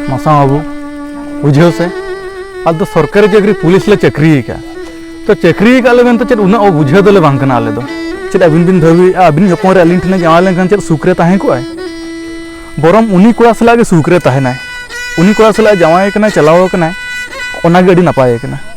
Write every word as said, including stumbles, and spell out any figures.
ᱢᱟᱥᱟᱝ ᱵᱟᱹᱵᱩ, ᱵᱩᱡᱷᱟᱹᱣ ᱥᱮ, ᱟᱞᱮ ᱫᱚ ᱥᱚᱨᱠᱟᱨᱤ ᱪᱟᱹᱠᱨᱤ ᱯᱩᱞᱤᱥ ᱞᱮ ᱪᱟᱹᱠᱨᱤ ᱟᱠᱟᱫᱼᱟ᱾ ᱛᱚ ᱪᱟᱹᱠᱨᱤ ᱟᱠᱟᱫ ᱞᱮ ᱢᱮᱱᱛᱮ ᱪᱮᱫ ᱩᱱᱟᱹᱜ ᱚᱵᱩᱡᱷᱟᱹᱣ ᱫᱚᱞᱮ ᱵᱟᱝ ᱠᱟᱱᱟ ᱟᱞᱮ ᱫᱚ᱾ ᱪᱮᱫ ᱟᱹᱵᱤᱱ ᱵᱤᱱ ᱵᱷᱟᱹᱵᱤᱭᱮᱫᱼᱟ, ᱟᱹᱵᱤᱱ ᱦᱚᱯᱚᱱ ᱨᱮ ᱟᱹᱞᱤᱧ ᱴᱷᱮᱱᱮ ᱡᱟᱶᱟᱭ ᱞᱮᱱᱠᱷᱟᱱ ᱪᱮᱫ ᱥᱩᱠ ᱨᱮ ᱛᱟᱦᱮᱸ ᱠᱚᱜᱼᱟᱭ? ᱵᱚᱨᱚᱝ ᱩᱱᱤ ᱠᱚᱲᱟ ᱥᱟᱞᱟᱜ ᱜᱮ ᱥᱩᱠ ᱨᱮ ᱛᱟᱦᱮᱱᱟᱭ᱾ ᱩᱱᱤ ᱠᱚᱲᱟ ᱥᱟᱞᱟᱜ ᱡᱟᱶᱟᱭ ᱠᱟᱱᱟᱭ, ᱪᱟᱞᱟᱣ ᱠᱟᱱᱟᱭ, ᱚᱱᱟᱜᱮ ᱟᱹᱰᱤ ᱱᱟᱯᱟᱭ ᱠᱟᱱᱟ᱾